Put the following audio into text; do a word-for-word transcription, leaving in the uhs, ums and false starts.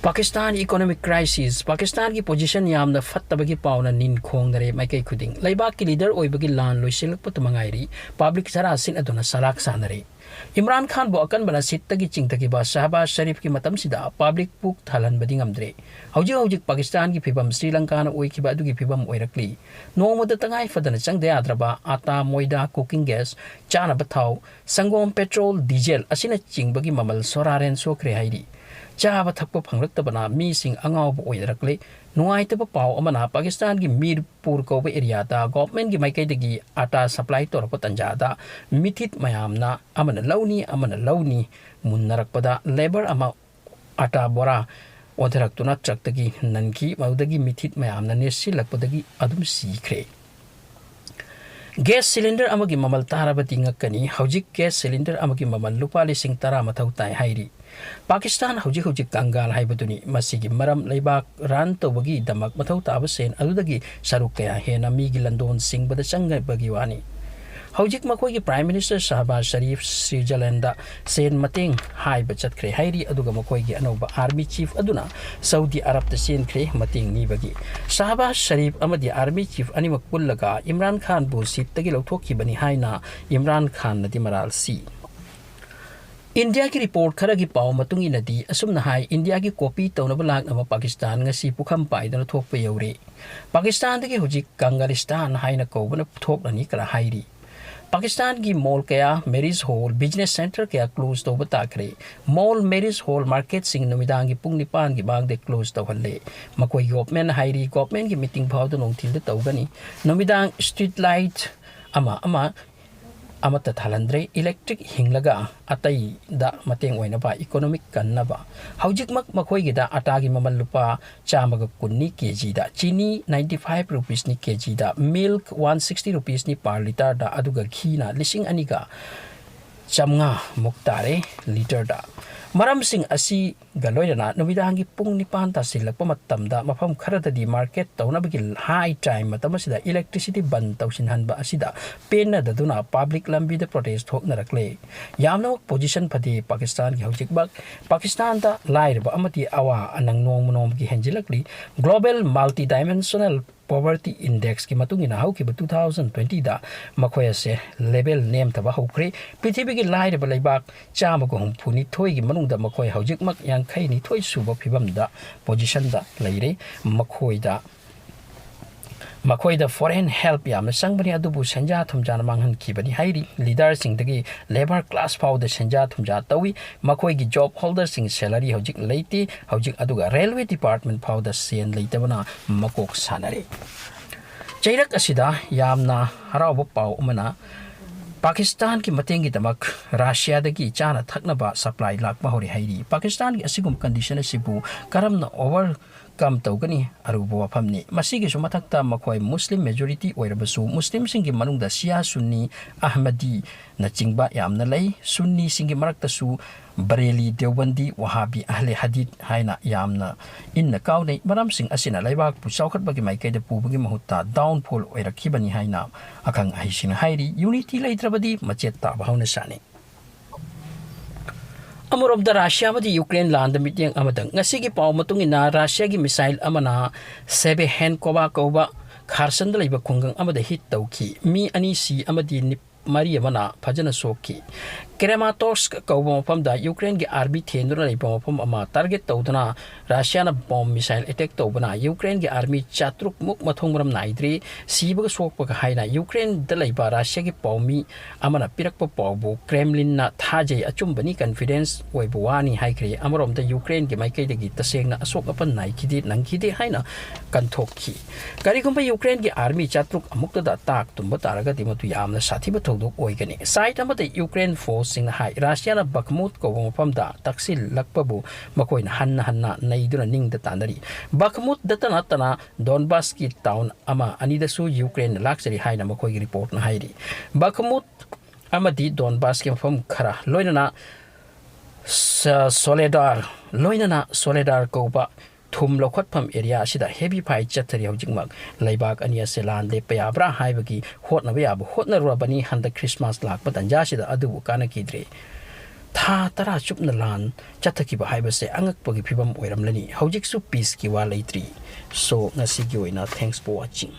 Pakistan economic crisis, ꯄꯥꯀꯤꯁꯇꯥꯟꯒꯤ position ꯌꯥꯝꯅ ꯐꯠꯇꯕꯒꯤ ꯄꯥꯎꯅ ꯅꯤꯟ ꯈꯣꯡꯅꯔꯦ ꯃꯥꯏꯀꯩ ꯈꯨꯗꯤꯡ꯫ ꯂꯩꯕꯥꯛꯀꯤ leader ꯑꯣꯏꯕꯒꯤ ꯂꯥꯟ ꯂꯣꯏꯁꯤꯜꯂꯛꯄꯇ ꯃꯉꯥꯏꯔꯤ, public ꯆꯔꯥ ꯁꯤꯠ ꯑꯗꯨꯅ ꯆꯂꯥꯛ ꯁꯥꯟꯅꯔꯦ꯫ ꯏꯝꯔꯥꯟ ꯈꯥꯟꯕꯨ ꯑꯀꯟꯕꯅ ꯁꯤꯠꯇꯒꯤ ꯆꯤꯡꯊꯈꯤꯕ ꯁꯍꯕꯥꯖ ꯁꯔꯤꯐꯀꯤ ꯃꯇꯝꯁꯤꯗ public ꯄꯨꯛ ꯊꯜꯍꯟꯕꯗꯤ ꯉꯝꯗ꯭ꯔꯦ꯫ ꯍꯧꯖꯤꯛ ꯍꯧꯖꯤꯛ ꯄꯥꯀꯤꯁꯇꯥꯟꯒꯤ ꯐꯤꯕꯝ ꯁ꯭ꯔꯤ ꯂꯪꯀꯥꯅ ꯑꯣꯏꯈꯤꯕ ꯑꯗꯨꯒꯤ ꯐꯤꯕꯝ ꯑꯣꯏꯔꯛꯂꯤ꯫ ꯅꯣꯡꯃꯗ ꯇꯉꯥꯏ ꯐꯗꯅ ꯆꯪꯗ ꯌꯥꯗ꯭ꯔꯕ ꯑꯥꯇꯥ, ꯃꯣꯏꯗꯥ, cooking gas, ꯆꯥꯅꯕ ꯊꯥꯎ, ꯁꯪꯒꯣꯝ, petrol, diesel ꯑꯁꯤꯅꯆꯤꯡꯕꯒꯤ ꯃꯃꯜ ꯁꯣꯔꯥꯔꯦꯟ ꯁꯣꯛꯈ꯭ꯔꯦ ꯍꯥꯏꯔꯤ꯫ ꯆꯥꯕ ꯊꯛꯄ ꯐꯪꯂꯛꯇꯕꯅ ꯃꯤꯁꯤꯡ ꯑꯉꯥꯎꯕ ꯑꯣꯏꯅꯔꯛꯂꯦ꯫ ꯅꯨꯡꯉꯥꯏꯇꯕ ꯄꯥꯎ ꯑꯃꯅ ꯄꯥꯀꯤꯁꯇꯥꯟꯒꯤ ꯃꯤꯔꯄꯨꯔ ꯀꯧꯕ areaꯗ governmentꯀꯤ ꯃꯥꯏꯀꯩꯗꯒꯤ ꯑꯥꯇꯥ supply ꯇꯧꯔꯛꯄ ꯇꯥꯟꯖꯥꯗ ꯃꯤꯊꯤꯠ ꯃꯌꯥꯝꯅ ꯑꯃꯅ ꯂꯧꯅꯤ, ꯑꯃꯅ ꯂꯧꯅꯤ ꯃꯨꯟꯅꯔꯛꯄꯗ labour ꯑꯃ ꯑꯥꯇꯥ ꯕꯣꯔꯥ ꯑꯣꯟꯊꯔꯛꯇꯨꯅ truckꯇꯒꯤ ꯅꯟꯈꯤ꯫ ꯃꯗꯨꯗꯒꯤ ꯃꯤꯊꯤꯠ ꯃꯌꯥꯝꯅ ꯅꯦꯠꯁꯤꯜꯂꯛꯄꯗꯒꯤ ꯑꯗꯨꯝ ꯁꯤꯈ꯭ꯔꯦ꯫ Gas cylinder ꯑꯃꯒꯤ ꯃꯃꯜ ꯇꯥꯔꯕꯗꯤ ꯉꯛꯀꯅꯤ꯫ ꯍꯧꯖꯤꯛ gas cylinder ꯑꯃꯒꯤ ꯃꯃꯜ ꯂꯨꯄꯥ ꯂꯤꯁꯤꯡ ꯇꯔꯥ ꯃꯊꯧ ꯇꯥꯏ ꯍꯥꯏꯔꯤ꯫ ꯄꯥꯀꯤꯁꯇꯥꯟ ꯍꯧꯖꯤꯛ ꯍꯧꯖꯤꯛ ꯀꯪꯒꯥꯜ ꯍꯥꯏꯕꯗꯨꯅꯤ꯫ ꯃꯁꯤꯒꯤ ꯃꯔꯝ ꯂꯩꯕꯥꯛ run ꯇꯧꯕꯒꯤꯗꯃꯛ ꯃꯊꯧ ꯇꯥꯕ ꯁꯦꯟ ꯑꯗꯨꯗꯒꯤ ꯁꯔꯨꯛ ꯀꯌꯥ ꯍꯦꯟꯅ ꯃꯤꯒꯤ ꯂꯟꯗꯣꯟ ꯁꯤꯡꯕꯗ ꯆꯪꯕꯒꯤ ꯋꯥꯅꯤ꯫ ꯍꯧꯖꯤꯛ ꯃꯈꯣꯏꯒꯤ Prime Minister ꯁꯍꯕꯥꯖ ꯁꯔꯤꯐ Switzerlandꯗ ꯁꯦꯟ ꯃꯇꯦꯡ ꯍꯥꯏꯕ ꯆꯠꯈ꯭ꯔꯦ ꯍꯥꯏꯔꯤ, ꯑꯗꯨꯒ ꯃꯈꯣꯏꯒꯤ ꯑꯅꯧꯕ army chief ꯑꯗꯨꯅ ꯁꯧꯗꯤ ꯑꯔꯕꯇ ꯆꯦꯟꯈ꯭ꯔꯦ ꯃꯇꯦꯡ ꯅꯤꯕꯒꯤ꯫ ꯁꯍꯕꯥꯖ ꯁꯔꯤꯐ ꯑꯃꯗꯤ army chief ꯑꯅꯤꯃꯛ ꯄꯨꯜꯂꯒ ꯏꯝꯔꯥꯟ ꯈꯥꯟꯕꯨ seatꯇꯒꯤ ꯂꯧꯊꯣꯛꯈꯤꯕꯅꯤ ꯍꯥꯏꯅ ꯏꯝꯔꯥꯟ ꯈꯥꯟꯅꯗꯤ ꯃꯔꯥꯜ ꯁꯤ꯫ ꯏꯟꯗꯤꯌꯥꯒꯤ report ꯈꯔꯒꯤ ꯄꯥꯎ ꯃꯇꯨꯡ ꯏꯟꯅꯗꯤ ꯑꯁꯨꯝꯅ ꯍꯥꯏ, ꯏꯟꯗꯤꯌꯥꯒꯤ copy ꯇꯧꯅꯕ ꯂꯥꯛꯅꯕ ꯄꯥꯀꯤꯁꯇꯥꯟ ꯉꯁꯤ ꯄꯨꯈꯝ ꯄꯥꯏꯗꯨꯅ ꯊꯣꯛꯄ ꯌꯧꯔꯦ꯫ ꯄꯥꯀꯤꯁꯇꯥꯟꯗꯒꯤ ꯍꯧꯖꯤꯛ ꯀꯪꯒꯂꯤꯁꯇꯥꯟ ꯍꯥꯏꯅ ꯀꯧꯕꯅ ꯊꯣꯛꯂꯅꯤ ꯈꯔ ꯍꯥꯏꯔꯤ꯫ ꯄꯥꯀꯤꯁꯇꯥꯟꯒꯤ mall ꯀꯌꯥ, marriage hall, business centre ꯀꯌꯥ close ꯇꯧꯕ ꯇꯥꯈ꯭ꯔꯦ꯫ Mall, marriage hall, marketꯁꯤꯡ ꯅꯨꯃꯤꯗꯥꯡꯒꯤ ꯄꯨꯡ ꯅꯤꯄꯥꯟꯒꯤ ꯃꯥꯡꯗ close ꯇꯧꯍꯜꯂꯦ꯫ ꯃꯈꯣꯏ government ꯍꯥꯏꯔꯤ, governmentꯀꯤ meeting ꯐꯥꯎꯗ ꯅꯨꯡꯊꯤꯜꯗ ꯇꯧꯒꯅꯤ꯫ ꯅꯨꯃꯤꯗꯥꯡ street light ꯑꯃ ꯑꯃ ꯑꯃꯠꯇ ꯊꯥꯜꯍꯟꯗ꯭ꯔꯦ꯫ Electric ꯍꯤꯡꯂꯒ ꯑꯇꯩꯗ ꯃꯇꯦꯡ ꯑꯣꯏꯅꯕ, economic ꯀꯟꯅꯕ꯫ ꯍꯧꯖꯤꯛꯃꯛ ꯃꯈꯣꯏꯒꯤꯗ ꯑꯥꯇꯥꯒꯤ ꯃꯃꯜ ꯂꯨꯄꯥ ꯆꯥꯝꯃꯒ ꯀꯨꯟꯅꯤ ꯀꯦꯖꯤꯗ, ꯆꯤꯅꯤ ninety five rupeesꯅꯤ ꯀꯦꯖꯤꯗ, milk one sixty rupeesꯅꯤ per litreꯗ, ꯑꯗꯨꯒ ꯘꯤꯅ ꯂꯤꯁꯤꯡ ꯑꯅꯤꯒ ꯆꯥꯝꯃꯉꯥ ꯃꯨꯛ ꯇꯥꯔꯦ litreꯗ꯫ ꯃꯔꯝꯁꯤꯡ ꯑꯁꯤꯒ ꯂꯣꯏꯅꯅ ꯅꯨꯃꯤꯗꯥꯡꯒꯤ ꯄꯨꯡ ꯅꯤꯄꯥꯟ ꯇꯥꯁꯤꯜꯂꯛꯄ ꯃꯇꯝꯗ ꯃꯐꯝ ꯈꯔꯗꯗꯤ market ꯇꯧꯅꯕꯒꯤ high time ꯃꯇꯝ ꯑꯁꯤꯗ electricity ꯕꯟ ꯇꯧꯁꯤꯟꯍꯟꯕ ꯑꯁꯤꯗ ꯄꯦꯟꯅꯗꯗꯨꯅ public ꯂꯝꯕꯤꯗ protest ꯊꯣꯛꯅꯔꯛꯂꯦ꯫ ꯌꯥꯝꯅꯃꯛ position ꯐꯗꯦ ꯄꯥꯀꯤꯁꯇꯥꯟꯒꯤ ꯍꯧꯖꯤꯛꯃꯛ꯫ ꯄꯥꯀꯤꯁꯇꯥꯟꯗ ꯂꯥꯏꯔꯕ ꯑꯃꯗꯤ ꯑꯋꯥ ꯑꯅꯪ ꯅꯣꯡꯃ ꯅꯣꯡꯃꯒꯤ ꯍꯦꯟꯖꯤꯜꯂꯛꯂꯤ꯫ Global Multidimensional Poverty Indexꯀꯤ ꯃꯇꯨꯡ ꯏꯟꯅ ꯍꯧꯈꯤꯕ two thousand twentyꯗ ꯃꯈꯣꯏ ꯑꯁꯦ level ꯅꯦꯝꯊꯕ ꯍꯧꯈ꯭ꯔꯦ꯫ ꯄ꯭ꯔꯤꯊꯤꯕꯤꯒꯤ ꯂꯥꯏꯔꯕ ꯂꯩꯕꯥꯛ ꯆꯥꯝꯃꯒ ꯍꯨꯝꯐꯨ ꯅꯤꯊꯣꯏꯒꯤ ꯃꯅꯨꯡꯗ ꯃꯈꯣꯏ ꯍꯧꯖꯤꯛꯃꯛ ꯌꯥꯡꯈꯩ ꯅꯤꯊꯣꯏ ꯁꯨꯕ ꯐꯤꯕꯝꯗ positionꯗ ꯂꯩꯔꯦ꯫ ꯃꯈꯣꯏꯗ ꯃꯈꯣꯏꯗ foreign help ꯌꯥꯝꯅ ꯆꯪꯕꯅꯤ, ꯑꯗꯨꯕꯨ ꯁꯦꯟꯖꯥ ꯊꯨꯝꯖꯥꯅ ꯃꯥꯡꯍꯟꯈꯤꯕꯅꯤ ꯍꯥꯏꯔꯤ꯫ Leaderꯁꯤꯡꯗꯒꯤ labour class ꯐꯥꯎꯗ ꯁꯦꯟꯖꯥ ꯊꯨꯝꯖꯥ ꯇꯧꯏ꯫ ꯃꯈꯣꯏꯒꯤ job holderꯁꯤꯡ salary ꯍꯧꯖꯤꯛ ꯂꯩꯇꯦ꯫ ꯍꯧꯖꯤꯛ ꯑꯗꯨꯒ railway department ꯐꯥꯎꯗ ꯁꯦꯟ ꯂꯩꯇꯕꯅ ꯃꯀꯣꯛ ꯁꯥꯟꯅꯔꯦ꯫ ꯆꯩꯔꯛ ꯑꯁꯤꯗ ꯌꯥꯝꯅ ꯍꯔꯥꯎꯕ ꯄꯥꯎ ꯑꯃꯅ, ꯄꯥꯀꯤꯁꯇꯥꯟꯒꯤ ꯃꯇꯦꯡꯒꯤꯗꯃꯛ ꯔꯁꯤꯌꯥꯗꯒꯤ ꯆꯥꯅ ꯊꯛꯅꯕ supply ꯂꯥꯛꯄ ꯍꯧꯔꯦ ꯍꯥꯏꯔꯤ꯫ ꯄꯥꯀꯤꯁꯇꯥꯟꯒꯤ ꯑꯁꯤꯒꯨꯝꯕ condition ꯑꯁꯤꯕꯨ ꯀꯔꯝꯅ overcome ꯇꯧꯒꯅꯤ? ꯑꯔꯨꯕ ꯋꯥꯐꯝꯅꯤ꯫ ꯃꯁꯤꯒꯤꯁꯨ ꯃꯊꯛꯇ ꯃꯈꯣꯏ ꯃꯨꯁꯂꯤꯝ majority ꯑꯣꯏꯔꯕꯁꯨ, ꯃꯨꯁꯂꯤꯝꯁꯤꯡꯒꯤ ꯃꯅꯨꯡꯗ ꯁꯤꯌꯥ, ꯁꯨꯟꯅꯤ, ꯑꯍꯃꯗꯤꯅꯆꯤꯡꯕ ꯌꯥꯝꯅ ꯂꯩ꯫ ꯁꯨꯟꯅꯤꯁꯤꯡꯒꯤ ꯃꯔꯛꯇꯁꯨ ꯕꯔꯦꯂꯤ, ꯗꯦꯎꯕꯟꯗꯤ, ꯋꯍꯥꯕꯤ, ꯑꯍꯂꯦ ꯍꯗꯤꯠ ꯍꯥꯏꯅ ꯌꯥꯝꯅ ꯏꯟꯅ ꯀꯥꯎꯅꯩ꯫ ꯃꯔꯝꯁꯤꯡ ꯑꯁꯤꯅ ꯂꯩꯕꯥꯛꯄꯨ ꯆꯥꯎꯈꯠꯄꯒꯤ ꯃꯥꯏꯀꯩꯗ ꯄꯨꯕꯒꯤ ꯃꯍꯨꯠꯇ downfall ꯑꯣꯏꯔꯛꯈꯤꯕꯅꯤ ꯍꯥꯏꯅ ꯑꯈꯪ ꯑꯍꯩꯁꯤꯡꯅ ꯍꯥꯏꯔꯤ꯫ Unity ꯂꯩꯇ꯭ꯔꯕꯗꯤ ꯃꯆꯦꯠ ꯇꯥꯕ ꯍꯧꯅ ꯁꯥꯅꯤ꯫ ꯑꯃꯔꯣꯝꯗ ꯔꯁꯤꯌꯥ ꯑꯃꯗꯤ ꯌꯨꯀ꯭ꯔꯦꯟ ꯂꯥꯟꯗ ꯃꯤꯠꯌꯦꯡ ꯑꯃꯗ ꯉꯁꯤꯒꯤ ꯄꯥꯎ ꯃꯇꯨꯡ ꯏꯟꯅ ꯔꯁꯤꯌꯥꯒꯤ missile ꯑꯃꯅ ꯁꯦꯕꯦꯍꯦꯟꯀꯣꯚꯥ ꯀꯧꯕ ꯈꯥꯔꯁꯟꯗ ꯂꯩꯕ ꯈꯨꯡꯒꯪ ꯑꯃꯗ hit ꯇꯧꯈꯤ꯫ ꯃꯤ ꯑꯅꯤ ꯁꯤ ꯑꯃꯗꯤ ꯅꯤꯞ-, ꯃꯔꯤ ꯑꯃꯅ ꯐꯖꯅ ꯁꯣꯛꯈꯤ꯫ Kramatorsk ꯀꯧꯕ ꯃꯐꯝꯗ ꯌꯨꯀ꯭ꯔꯦꯟꯒꯤ army ꯊꯦꯡꯗꯨꯅ ꯂꯩꯕ ꯃꯐꯝ ꯑꯃ target ꯇꯧꯗꯨꯅ ꯔꯁꯤꯌꯥꯅ bomb missile attack ꯇꯧꯕꯅ ꯌꯨꯀ꯭ꯔꯦꯟꯒꯤ army ꯆꯥꯇ꯭ꯔꯨꯛ ꯃꯨꯛ ꯃꯊꯣꯡ ꯃꯔꯝ ꯅꯥꯏꯗ꯭ꯔꯦ꯫ ꯁꯤꯕꯒ ꯁꯣꯛꯄꯒ ꯍꯥꯏꯅ ꯌꯨꯀ꯭ꯔꯦꯟꯗ ꯂꯩꯕ ꯔꯁꯤꯌꯥꯒꯤ ꯄꯥꯎꯃꯤ ꯑꯃꯅ ꯄꯤꯔꯛꯄ ꯄꯥꯎꯕꯨ ꯀ꯭ꯔꯦꯝꯂꯤꯟꯅ ꯊꯥꯖꯩ, ꯑꯆꯨꯝꯕꯅꯤ, confidence ꯑꯣꯏꯕ ꯋꯥꯅꯤ ꯍꯥꯏꯈ꯭ꯔꯦ꯫ ꯑꯃꯔꯣꯝꯗ ꯌꯨꯀ꯭ꯔꯦꯟꯒꯤ ꯃꯥꯏꯀꯩꯗꯒꯤ ꯇꯁꯦꯡꯅ ꯑꯁꯣꯛ ꯑꯄꯟ ꯅꯥꯏꯈꯤꯗꯦ, ꯅꯪꯈꯤꯗꯦ ꯍꯥꯏꯅ ꯀꯟꯊꯣꯛꯈꯤ꯫ ꯀꯔꯤꯒꯨꯝꯕ ꯌꯨꯀ꯭ꯔꯦꯟꯒꯤ army ꯆꯥꯇ꯭ꯔꯨꯛ ꯑꯃꯨꯛꯇꯗ ꯑꯇꯥꯛ ꯇꯨꯝꯕ ꯇꯥꯔꯒꯗꯤ ꯃꯗꯨ ꯌꯥꯝꯅ ꯁꯥꯊꯤꯕ ꯊꯧꯗꯣꯛ ꯑꯣꯏꯒꯅꯤ꯫ Side ꯑꯃꯗ ꯌꯨꯀ꯭ꯔꯦꯟ forceꯁꯤꯡꯅ ꯍꯥꯏ, ꯔꯁꯤꯌꯥꯅ ꯕꯈꯃꯨꯠ ꯀꯧꯕ ꯃꯐꯝꯗ ꯇꯛꯁꯤꯜꯂꯛꯄꯕꯨ ꯃꯈꯣꯏꯅ ꯍꯟꯅ ꯍꯟꯅ ꯅꯩꯗꯨꯅ ꯅꯤꯡꯗ ꯇꯥꯟꯅꯔꯤ꯫ ꯕꯈꯃꯨꯠꯇꯇ ꯅꯠꯇꯅ ꯗꯣꯟꯕꯥꯁꯀꯤ town ꯑꯃ ꯑꯅꯤꯗꯁꯨ ꯌꯨꯀ꯭ꯔꯦꯟꯅ ꯂꯥꯛꯆꯔꯤ ꯍꯥꯏꯅ ꯃꯈꯣꯏꯒꯤ reportꯅ ꯍꯥꯏꯔꯤ꯫ ꯕꯈꯃꯨꯠ ꯑꯃꯗꯤ ꯗꯣꯟꯕꯥꯁꯀꯤ ꯃꯐꯝ ꯈꯔ, ꯂꯣꯏꯅꯅ ꯁ-, ꯁꯣꯂꯦꯗꯥꯔ, ꯂꯣꯏꯅꯅ ꯁꯣꯂꯦꯗꯥꯔ ꯀꯧꯕ ꯊꯨꯝ ꯂꯧꯈꯠꯐꯝ ꯑꯦꯔꯤꯌꯥ ꯑꯁꯤꯗ ꯍꯦꯕꯤ ꯐꯥꯏꯠ ꯆꯠꯊꯔꯤ ꯍꯧꯖꯤꯛꯃꯛ꯫ ꯂꯩꯕꯥꯛ ꯑꯅꯤ ꯑꯁꯦ ꯂꯥꯟ ꯂꯦꯞꯄ ꯌꯥꯕ꯭ꯔꯥ ꯍꯥꯏꯕꯒꯤ ꯍꯣꯠꯅꯕ ꯌꯥꯕ ꯍꯣꯠꯅꯔꯨꯔꯕꯅꯤ ꯍꯟꯗꯛ ꯈ꯭ꯔꯤꯁꯃꯥꯁ ꯂꯥꯛꯄ ꯇꯥꯟꯖꯥꯁꯤꯗ, ꯑꯗꯨꯕꯨ ꯀꯥꯟꯅꯈꯤꯗ꯭ꯔꯦ꯫ ꯊꯥ ꯇꯔꯥ ꯆꯨꯞꯅ ꯂꯥꯟ ꯆꯠꯊꯈꯤꯕ ꯍꯥꯏꯕꯁꯦ ꯑꯉꯛꯄꯒꯤ ꯐꯤꯕꯝ ꯑꯣꯏꯔꯝꯂꯅꯤ꯫ ꯍꯧꯖꯤꯛꯁꯨ ꯄꯤꯁꯀꯤ ꯋꯥ ꯂꯩꯇ꯭ꯔꯤ꯫ So, ꯉꯁꯤꯒꯤ ꯑꯣꯏꯅ thanks for watching꯫